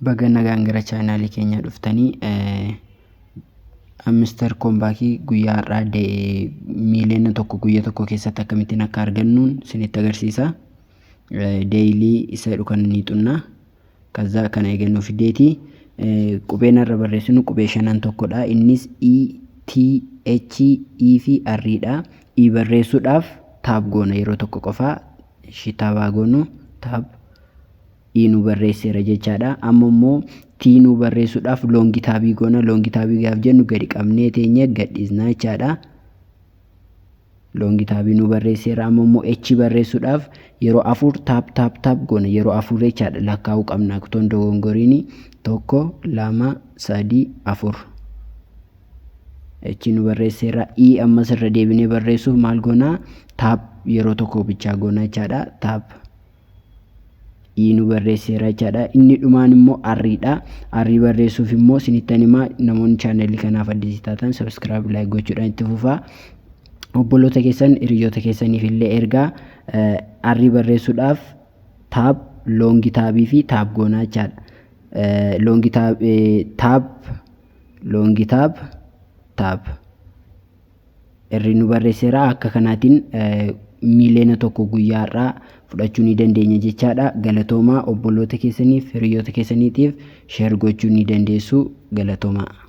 Baga nagaan gara chaanaalii keenyaa dhuftanii. Hamster Kombat guyyaa har'aa 1 miiliyoona guyyaa tokko keessatti akkamittiin akka argannuun isinitti agarsiisa. Daily isa jedhu kan ni xunna. Kaza kana eegannuu fideeti. Qubeen irra barreessinu qubee shanan tokkodha. Innis E, T, H, E fi R dha. E barreessuudhaaf tap goona yeroo tokko qofaa. Ishii tap goonu, tap, E nu barreesseera jechaadha. Amma immoo T nu barreessuudhaaf long tap goona. Long tap gaaf jennu gadi qabnee teenyee gadhiisna jechaadha. Long tap nu barreesseera. Amma immoo H barreessuudhaaf yeroo afur tap tap tap goona. Yeroo afur jechaadha, lakkaa'uu qabna kutoon dogongoriini. Tokko, lama, sadi, afur. H nu barreesseera. E ammas irra deebinee barreessuuf maal goonaa? Tap yeroo tokko bichaa goona jechaadha. Tap, E nu barreesseera jechaadha. Inni dhumaan immoo R dha. R barreessuuf immoo isinittan himaa, namoonni chaanalii kanaaf addisii taatan subscribe, like gochuudhaan itti fufaa. Obboloota keessan, hiriyoota keessaniif illee ergaa. R barreessuudhaaf tap, long tap fi tap goonaa jechaadha. Long tap, tap, long tap, tap. R nu barreesseera. Akka kanaatiin 1 miiliyoona guyyaa har'aa fudhachuu ni dandeenya jechaadha. Galatoomaa, obboloota keessaniif, hiriyoota keessaniitiif share gochuu ni dandeessu. Galatoomaa.